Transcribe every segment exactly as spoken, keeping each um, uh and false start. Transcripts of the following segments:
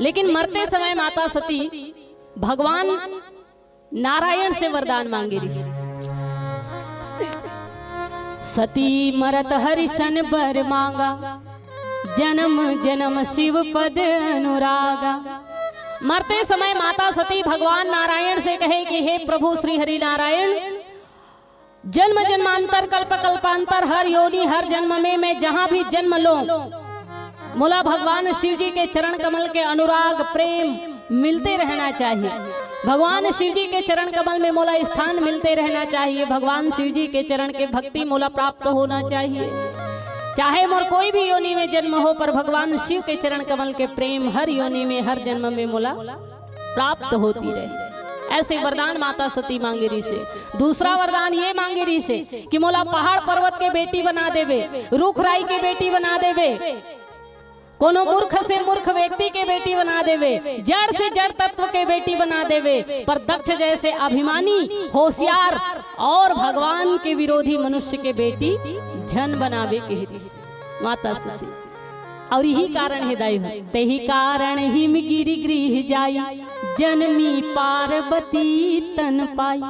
लेकिन मरते समय माता सती भगवान नारायण से वरदान मांगे रहिस। सती मरत हरिसन बर मांगा, जन्म जन्म शिव पद अनुरागा। मरते समय माता सती भगवान नारायण से कहे कि हे प्रभु श्री हरि नारायण, जन्म जन्मांतर, कल्प कल्पांतर, हर योनि, हर जन्म में मैं जहां भी जन्म लूं, मोला भगवान शिव जी के चरण कमल के अनुराग प्रेम मिलते रहना चाहिए। भगवान शिव जी के चरण कमल में मोला स्थान मिलते रहना चाहिए। भगवान शिव जी के चरण के भक्ति मोला प्राप्त होना चाहिए। चाहे मोर कोई भी योनि में जन्म हो, पर भगवान शिव के चरण कमल के प्रेम हर योनि में, हर जन्म में मोला प्राप्त होती रहे। ऐसे वरदान माता सती मांगे रहिसे। दूसरा वरदान ये मांगे रहिसे कि मोला पहाड़ पर्वत के बेटी बना देवे, रुख राई के बेटी बना देवे, कोनो मूर्ख से मूर्ख व्यक्ति के बेटी बना देवे, जड़ से जड़ तत्व के बेटी बना देवे, पर दक्ष जैसे अभिमानी, होशियार और भगवान के विरोधी मनुष्य के बेटी झन बनावे के रहिस माता सती। और यही कारण हे दाई हो, तेही कारण हिमगिरि गृह जाई, जनमी पार्वती तन पाई।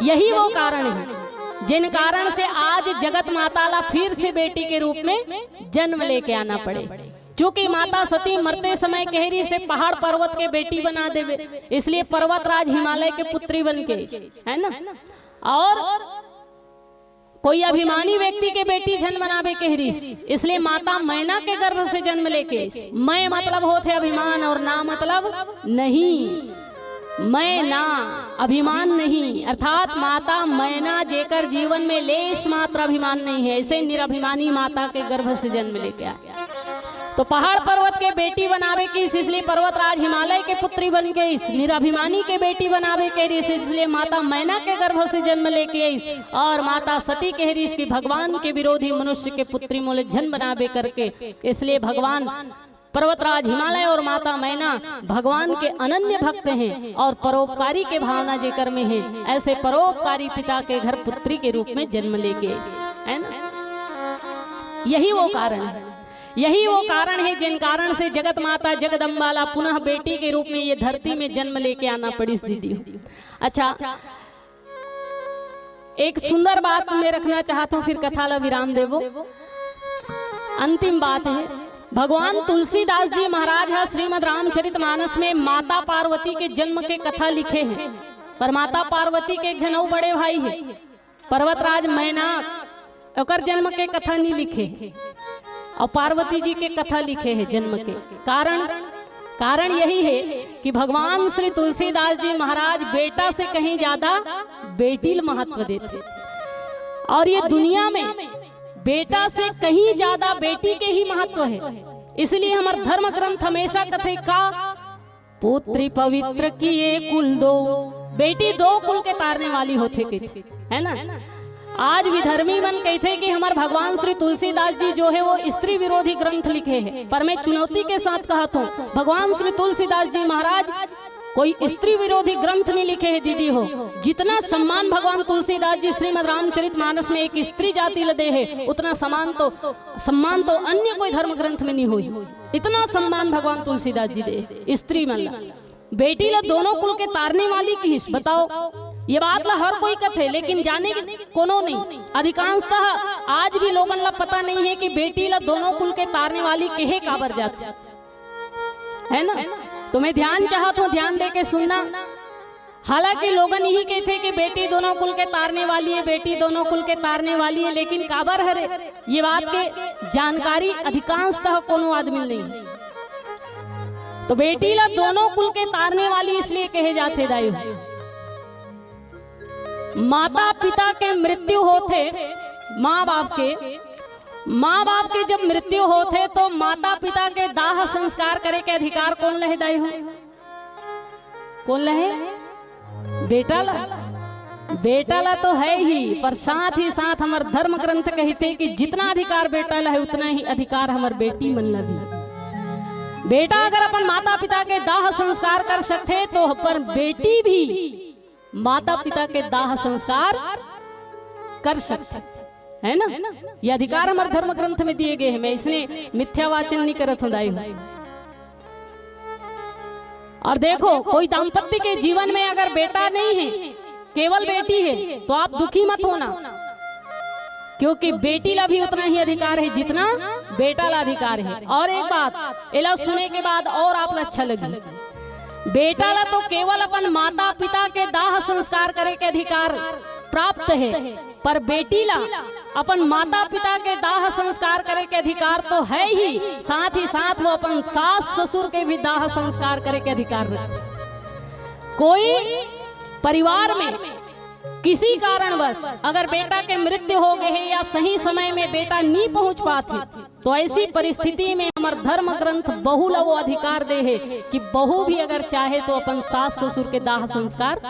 यही वो कारण है जिन कारण से आज जगत माता ला फिर से बेटी के रूप में जन्म लेके आना पड़े। चूंकि माता सती मरते समय कहे रहिसे पहाड़ पर्वत के बेटी बना देवे, इसलिए पर्वतराज हिमालय के पुत्री बन के, है ना, और कोई अभिमानी व्यक्ति के बेटी झन बनावे कहे रहिस, इसलिए माता मैना के गर्भ से जन्म लेके, मैं मतलब होथे अभिमान और ना मतलब नहीं, मैं ना, अभिमान नहीं, अर्थात माता मैना जेकर जीवन में लेश मात्र अभिमान नहीं है, ऐसे निरभिमानी माता के गर्भ से जन्म लेके आए। तो पहाड़ पर्वत के बेटी बनावे कहिस, इसलिए पर्वतराज हिमालय के पुत्री बन गइस। निराभिमानी के बेटी बनावे कहे रहिस, इसलिए माता मैना के गर्भ से जन्म लेके आइस। और माता सती कहे रहिस कि भगवान के विरोधी मनुष्य के पुत्री मोले झन बनावे करके, इसलिए भगवान पर्वतराज हिमालय और माता मैना भगवान के अनन्य भक्त हैं और परोपकारी के भावना जेकर में है, ऐसे परोपकारी पिता के घर पुत्री के रूप में जन्म लेके आइस, है ना? यही वो कारण है। यही वो कारण है जिन कारण से जगत माता जगदम्बा ला पुनः बेटी के रूप में ये धरती में जन्म लेके आना पड़िस दीदी हो। अच्छा, एक सुंदर बात मैं रखना चाहत हूँ, फिर कथा ला विराम देबो। अंतिम बात है, भगवान तुलसीदास जी महाराज हा श्रीमद रामचरित मानस में माता पार्वती के जन्म के कथा लिखे हैं, पर माता पार्वती के एक झन अउ बड़े भाई है पर्वतराज मैना, ओकर जन्म के कथा नहीं लिखे और पार्वती जी के कथा लिखे है जन्म के। कारण, कारण यही है कि भगवान श्री तुलसीदास जी महाराज बेटा से कहीं ज्यादा बेटी ल महत्व देथे और ये दुनिया में बेटा से कहीं ज्यादा बेटी के ही महत्व है। इसलिए हमर धर्म ग्रंथ हमेशा कथे का, पुत्री पवित्र किए कुल दो, बेटी दो कुल के तारने वाली होथे कहिथे, है ना? आज विधर्मी मन कहिथे कि हमर भगवान श्री तुलसीदास जी जो है वो स्त्री विरोधी ग्रंथ लिखे हैं, पर मैं चुनौती के साथ कहत हूँ, भगवान श्री तुलसीदास जी महाराज कोई स्त्री विरोधी ग्रंथ नहीं लिखे है दीदी हो। जितना सम्मान भगवान तुलसीदास जी श्रीमद रामचरित मानस में एक स्त्री जाति ल दे है, उतना सम्मान तो, सम्मान तो अन्य कोई धर्म ग्रंथ में नहीं होई। इतना सम्मान भगवान तुलसीदास जी दे स्त्री मन ला। बेटी ला दोनों कुल के तारने वाली किहिस, बताओ। ये बात ला हर कोई कथे, लेकिन जाने कोनो नहीं। अधिकांशतः आज भी लोगन ला पता नहीं है कि बेटी ला दोनों कुल के तारने वाली केहे काबर जाथे, है ना? तो मैं ध्यान चाहत हूँ, ध्यान दे के सुनना। हालांकि लोगन यही कहथे कि बेटी दोनों कुल के तारने वाली है, बेटी दोनों कुल के तारने वाली है, लेकिन काबर हरे, ये बात के जानकारी अधिकांशतः कोनो आदमी ल नहीं। तो बेटी ला दोनों कुल के तारने वाली इसलिए कहे जाथे दाई हो। माता पिता के मृत्यु होथे, माँ बाप के, माँ बाप के जब मृत्यु होथे तो माता पिता के दाह संस्कार करे के अधिकार कोन ल हे दाई हो? कोन ल हे? बेटा ला। बेटा ला तो है ही, पर साथ ही साथ हमर धर्म ग्रंथ कहिथे कि जितना अधिकार बेटा ला है, उतना ही अधिकार हमर बेटी मन ला भी। बेटा अगर अपन माता पिता के दाह संस्कार कर सकथे, तो पर बेटी भी माता पिता के दाह संस्कार कर सकथे, है ना? ये अधिकार हमर धर्म ग्रंथ में दिए गए हैं। मैं इसने मिथ्या वाचन नहीं करत हूँ दाई हो। और देखो, कोई दाम्पत्य के जीवन में अगर बेटा नहीं है, केवल बेटी है, तो आप दुखी मत होना, क्योंकि बेटी ला भी उतना ही अधिकार है जितना बेटा ला अधिकार है। और एक बात, एला सुने के बाद और आप ला अच्छा लगी, बेटा ला तो केवल अपन माता पिता के दाह संस्कार करे के अधिकार प्राप्त है, पर बेटी ला अपन माता पिता के दाह संस्कार करे के अधिकार तो है ही, साथ ही साथ वो अपन सास ससुर के भी दाह संस्कार करे के अधिकार रखथे। कोई परिवार में किसी कारणवश अगर बेटा के मृत्यु हो गए है या सही समय में बेटा नहीं पहुंच पाथे, तो ऐसी परिस्थिति में हमर धर्म ग्रंथ बहू ला वो अधिकार दे है कि बहू भी अगर चाहे तो अपन सास ससुर के दाह संस्कार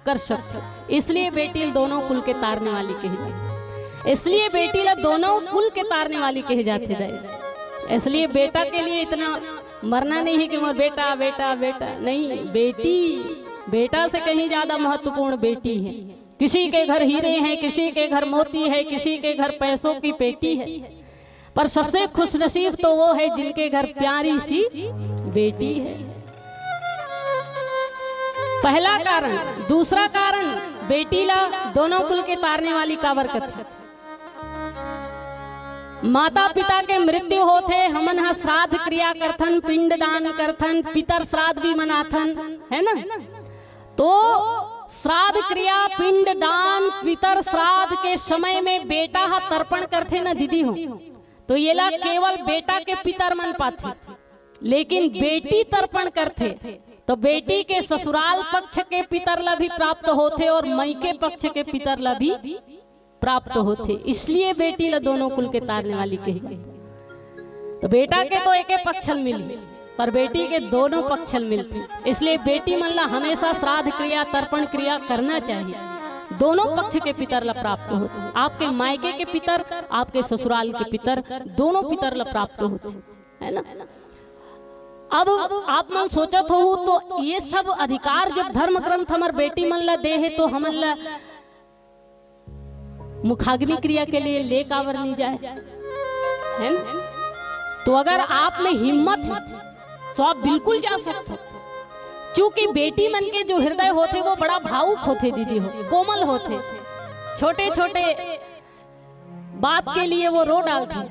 कर सकथे। इसलिए बेटी ल दोनों कुल के तारने वाली कही जाथे, इसलिए बेटी ला दोनों कुल के तारने वाली कही जाथे दाई। इसलिए बेटा के लिए इतना मरना नहीं है कि मोर बेटा, बेटा, बेटा, नहीं, बेटी, बेटा से कहीं ज्यादा महत्वपूर्ण बेटी है। किसी के घर हीरे हैं, किसी के घर मोती है, किसी के घर पैसों की पेटी है, पर सबसे खुशनसीब तो वो है जिनके घर प्यारी सी बेटी है। पहला कारण। दूसरा कारण, बेटी ला दोनों कुल के तारने वाली काबर कथे? माता पिता के मृत्यु होथे, हमन ह श्राद्ध क्रिया करथन, पिंडदान करथन, पितर श्राद्ध भी मनाथन, है ना? तो श्राद्ध क्रिया, पिंडदान, पितर श्राद्ध के समय में बेटा ह तर्पण करथे ना दीदी हो, तो येला केवल बेटा के पितर मन पाथे, लेकिन बेटी तर्पण करथे तो बेटी के ससुराल पक्ष के पितर ला भी प्राप्त होथे और मइके पक्ष के पितर ला भी प्राप्त होथे। इसलिए बेटी ला दोनों कुल के तारने वाली कही जाथे। तो बेटा के तो एके पक्ष ल मिली, पर बेटी के दोनों पक्ष ल मिलथे। इसलिए बेटी मन ला हमेशा श्राद्ध क्रिया, तर्पण क्रिया करना चाहिए। दोनों पक्ष के पितर ला प्राप्त होथे, आपके मायके के पितर, आपके ससुराल के पितर, दोनों पितर ला प्राप्त होथे, है ना? अब आप मन सोचत हो तो ये सब अधिकार जब धर्म ग्रंथ हमर बेटी मन ला दे है तो हमन ला मुखाग्नि क्रिया के लिए ले काबर नहीं जाए, है ना? तो अगर आप में हिम्मत है तो आप बिल्कुल जा सकते हो, क्योंकि बेटी मन के जो हृदय होथे वो बड़ा भावुक होथे दीदी हो, कोमल होथे, छोटे छोटे बात के लिए वो रो डालथे।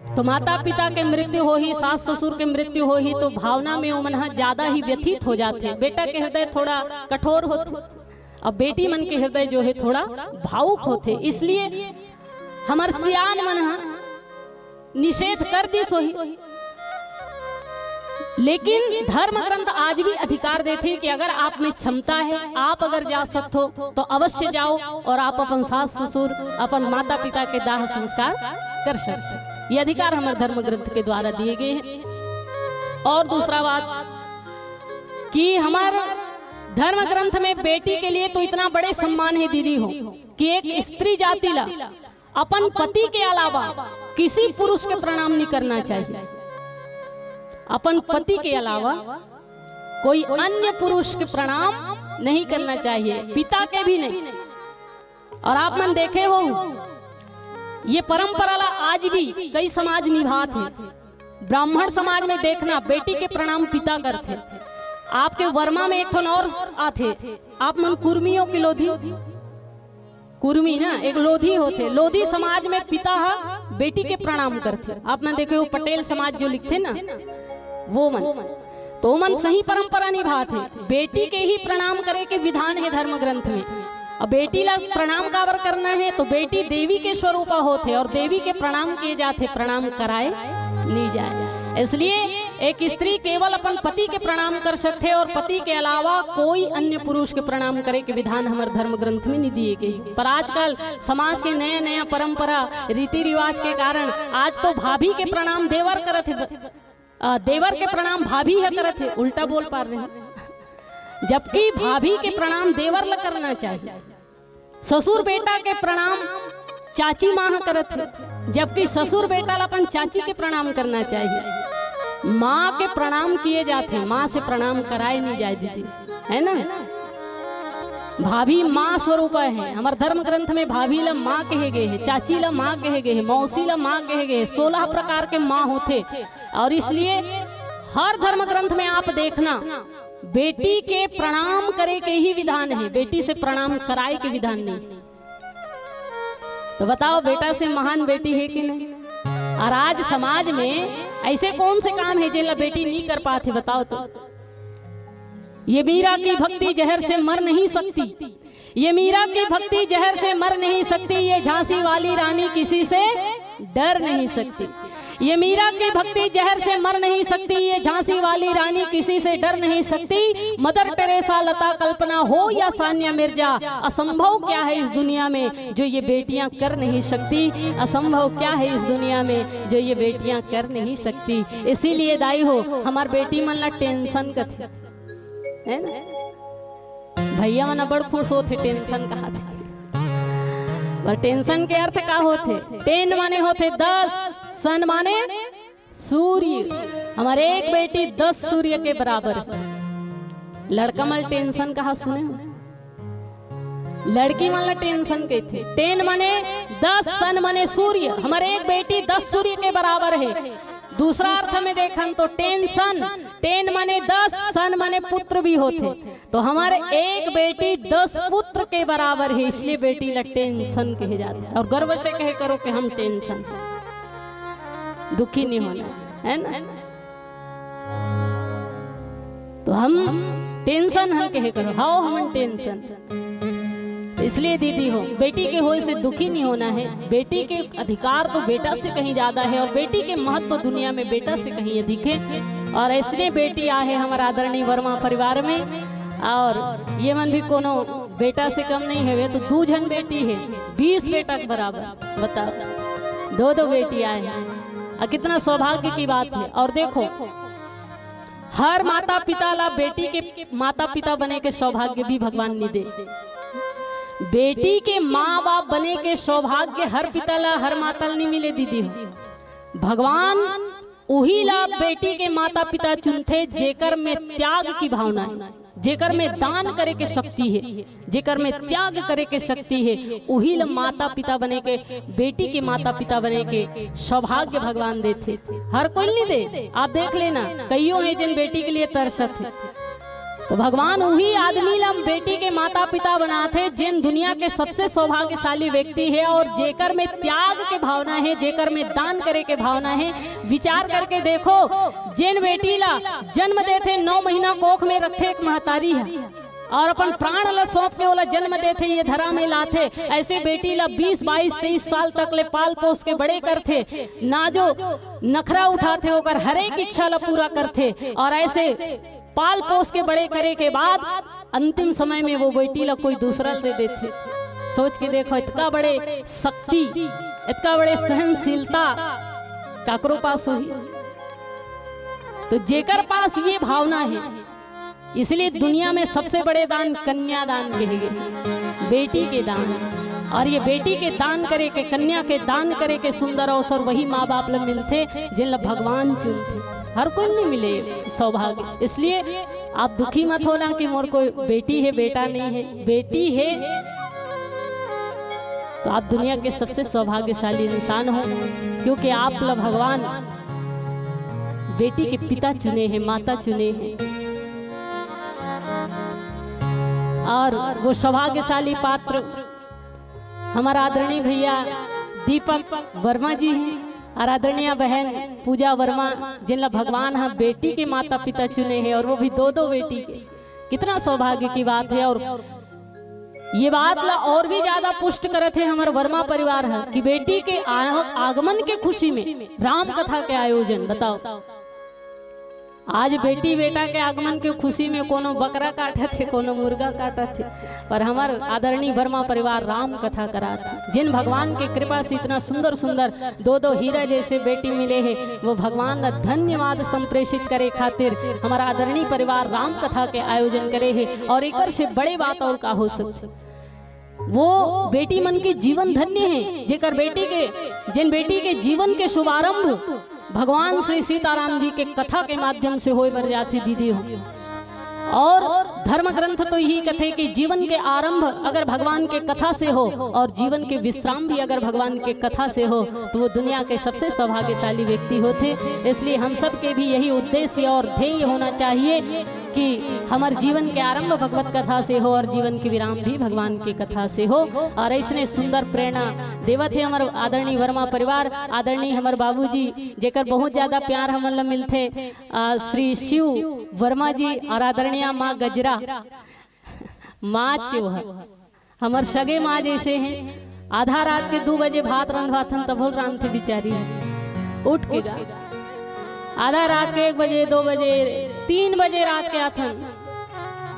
तो माता पिता के मृत्यु होही, सास ससुर के मृत्यु होही, तो भावना में ओमन ह ज्यादा ही व्यथित हो जाथे। बेटा के हृदय थोड़ा कठोर होथे, अब बेटी मन के हृदय जो है थोड़ा भावुक होथे। इसलिए हमर सियान मन ह निषेध कर दिस होही, लेकिन धर्म ग्रंथ आज भी अधिकार देथे कि अगर आप में क्षमता है, आप अगर जा सकते हो तो अवश्य जाओ और आप अपन सास ससुर, अपन माता पिता के दाह संस्कार कर सकते हो। ये अधिकार हमारे धर्म ग्रंथ के द्वारा दिए गए हैं। और दूसरा बात कि हमारे धर्म ग्रंथ में बेटी के लिए तो इतना बड़े सम्मान है दीदी हो, कि एक स्त्री जाति ला अपन पति के अलावा किसी पुरुष के प्रणाम नहीं करना चाहिए। अपन पति के अलावा कोई अन्य पुरुष के प्रणाम नहीं करना चाहिए, पिता के भी नहीं। और आप मन देखे हो, ये परंपरा ला आज भी कई समाज निभात है। ब्राह्मण समाज में देखना, बेटी के प्रणाम पिता करथे। आपके वर्मा में एक ठन और आथे, आप मन कुर्मियों के लोधी, कुर्मी ना एक लोधी होथे, लोधी समाज में पिता ह बेटी के प्रणाम करथे। आप मन देखे हो पटेल समाज जो लिखथे ना, वो मन, तो मन सही परंपरा निभाथे। बेटी के ही प्रणाम करे के विधान है धर्म ग्रंथ में। अब बेटी ला प्रणाम काबर करना है, तो बेटी देवी के स्वरूपा होथे और देवी के प्रणाम किए जाथे, प्रणाम कराए नहीं जाए। इसलिए एक स्त्री केवल अपन पति के प्रणाम कर सकथे और पति के अलावा कोई अन्य पुरुष के प्रणाम करे के विधान हमर धर्म ग्रंथ में नहीं दिए गए। पर आजकल समाज के नया नया परंपरा, रीति रिवाज के कारण आज तो भाभी के प्रणाम देवर करत हे, अ, देवर के प्रणाम भाभी ह करत हे, उल्टा बोल पार रहे, जबकि भाभी के प्रणाम देवर ल करना चाहिए। ससुर बेटा के प्रणाम चाची माँ ह करत हे, जबकि ससुर बेटा ल अपन चाची के प्रणाम करना चाहिए। माँ के प्रणाम किए जाथे, माँ से प्रणाम कराए नहीं जाए दीदी, है ना? भाभी माँ स्वरूप है। हमर धर्म ग्रंथ में भाभी ल माँ कहे गए हे, चाची ल माँ कहे गए हे, मौसी ल माँ कहे गए हे। सोलह प्रकार के माँ होथे और इसलिए हर धर्म ग्रंथ में आप देखना, बेटी के प्रणाम करे के ही विधान हे, बेटी से प्रणाम कराए के विधान नहीं। तो बताओ, बेटा से महान बेटी हे कि नहीं? और आज समाज में ऐसे कौन से काम हे जेला बेटी नहीं कर पात हे, बताओ तो। ये मीरा की भक्ति जहर से मर नहीं सकती, ये मीरा की भक्ति जहर से मर नहीं सकती, ये झांसी वाली रानी किसी से डर नहीं सकती। ये मीरा की भक्ति जहर से मर नहीं सकती, ये झांसी वाली रानी किसी से डर नहीं सकती। मदर टेरेसा, लता, कल्पना हो या सानिया मिर्जा, असंभव क्या है इस दुनिया में जो ये बेटियां कर नहीं सकती? असंभव क्या है इस दुनिया में जो ये बेटियां कर नहीं सकती? इसीलिए दाई हो, हमार बेटी मन ला टेंशन कथे, है ना? भैया मन बड़ खुश होथे, टेंशन कहाथे। पर टेंशन के अर्थ का होथे? टेन माने होथे दस, सन माने सूर्य। हमार एक बेटी दस सूर्य के बराबर हे। लड़का मन ला टेंशन कहा सुने हो? लड़की मन ला टेंशन कहिथे। टेन माने दस, सन माने सूर्य। हमार एक बेटी दस सूर्य के बराबर हे। दूसरा अर्थ में देखन तो टेंशन, टेन माने दस, सन माने पुत्र भी होथे। तो हमार एक बेटी दस पुत्र के बराबर हे, इसलिए बेटी ला टेंशन कहे जाथे। और गर्व से कहे करो कि हम टेंशन, दुखी नहीं होना, है ना? तो हम टेंशन हन कहे करो, हव हमन टेंशन। तो इसलिए दीदी हो, बेटी के होए से दुखी नहीं होना हे। बेटी के अधिकार तो बेटा से कहीं ज्यादा हे और बेटी के महत्व दुनिया में बेटा से कहीं अधिक हे। और ऐसने बेटी आहे हमार आदरणीय वर्मा परिवार में। और ये मन भी कोनो बेटा से कम नहीं हे, वे तो दू झन बेटी हे, बीस बेटा के बराबर। बताओ, दो दो बेटी आहे, और कितना सौभाग्य की बात हे। और देखो, हर माता पिता ला बेटी के माता पिता बने के सौभाग्य भी भगवान नहीं दे। बेटी के माँ बाप बने के सौभाग्य हर पिता ला, हर माता ला नहीं मिले दीदी हो। भगवान उही ला बेटी के माता पिता चुनथे जेकर में त्याग की भावना हे, जेकर में दान करे के शक्ति हे, जेकर में त्याग करे के शक्ति हे, उही ला माता पिता बने के, बेटी के माता पिता बने के सौभाग्य भगवान देथे। हर कोई नहीं दे। आप देख लेना, कइयो हे जेन बेटी के लिए तरसत हे। तो भगवान उही आदमी ला बेटी के माता पिता बनाथे जेन दुनिया के सबसे सौभाग्यशाली व्यक्ति हे और जेकर में त्याग के भावना हे, जेकर में दान करे के भावना हे। विचार करके देखो, जेन बेटी ला जन्म देथे, नौ महीना कोख में रखथे एक महतारी हे और अपन प्राण ला सौंप के ओला जन्म देथे, ये धरा में लाथे, ऐसे बेटी ला बीस, बाईस, तेईस साल तक ले पाल पोस के बड़े करथे, नाजो नखरा उठाथे, ओकर हरेक इच्छा ला पूरा करथे और ऐसे पाल पोस के बड़े करे के बाद अंतिम समय में वो बेटी ला कोई दूसरा दे देथे। सोच के देखो, इतका बड़े शक्ति, इतका बड़े सहनशीलता काकरो पास होही? तो जेकर पास ये भावना हे, इसलिए दुनिया में सबसे बड़े दान कन्यादान कहे गे, बेटी के दान। और ये बेटी के दान करे के, कन्या के दान करे के सुंदर अवसर वही माँ बाप ला मिलथे जेन ला भगवान चुनथे। हर कोई नहीं मिले सौभाग्य। इसलिए आप दुखी मत होना कि मोर कोई बेटी हे, बेटा नहीं हे। बेटी हे तो आप दुनिया के सबसे सौभाग्यशाली इंसान हो, क्योंकि आप ला भगवान बेटी के पिता चुने हे, माता चुने हे। और वो सौभाग्यशाली पात्र हमार आदरणीय भैया दीपक वर्मा जी हे और आदरणीय बहन पूजा वर्मा, जिन ला भगवान ह बेटी के माता पिता चुने हे और वो भी दो दो बेटी के। कितना सौभाग्य की बात हे। और ये बात ला और भी ज्यादा पुष्ट करत हे हमर वर्मा परिवार ह कि बेटी के आ-, आगमन के खुशी में राम कथा के आयोजन। बताओ, आज बेटी बेटा के आगमन के खुशी में कोनो बकरा काटत हे, कोनो मुर्गा काटत हे, पर हमर आदरणीय वर्मा परिवार राम कथा करात हे। जिन भगवान के कृपा से इतना सुंदर सुंदर दो दो हीरा जैसे बेटी मिले हे, वो भगवान ला धन्यवाद संप्रेषित करे खातिर हमर आदरणीय परिवार राम कथा के आयोजन करे हे। और एकर से बड़े बात और का हो सकथे? वो बेटी मन के जीवन धन्य हे, जेकर बेटी के, जिन बेटी के जीवन के शुभारंभ भगवान श्री सीताराम जी के कथा के माध्यम से होए बर जाथे दीदी हो। और धर्म ग्रंथ तो यही कथे कि जीवन के आरंभ अगर भगवान के कथा से हो और जीवन के विश्राम भी अगर भगवान के कथा से हो, तो वो दुनिया के सबसे सौभाग्यशाली व्यक्ति होथे। इसलिए हम सबके भी यही उद्देश्य और ध्येय होना चाहिए कि हमर जीवन के आरंभ भगवत कथा से हो और जीवन के विराम भी भगवान के कथा से हो। और ऐसने सुंदर प्रेरणा देवत हे हमर आदरणीय वर्मा परिवार, आदरणीय हमर बाबूजी, जेकर बहुत ज्यादा प्यार हमन ला मिलथे, आ, श्री शिव वर्मा जी और आदरणीय माँ गजरा, माँ चोहा, हमर सगे माँ जैसे हैं। आधा रात के दू बजे भात रंधवाथन, तभो रांधथे बिचारी उठ के गा। आधा रात के एक बजे, दो बजे, तीन बजे रात के आथन,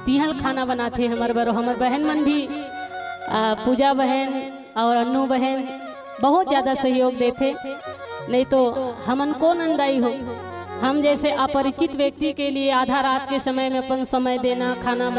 तिहल खाना बनाथे हमर बर। हमर बहन मन भी, आ, पूजा बहन और अन्नू बहन बहुत ज्यादा सहयोग देथे, नहीं तो हमन कोन अंदाई हो। हम जैसे अपरिचित व्यक्ति के लिए आधा रात के समय में अपन समय देना, खाना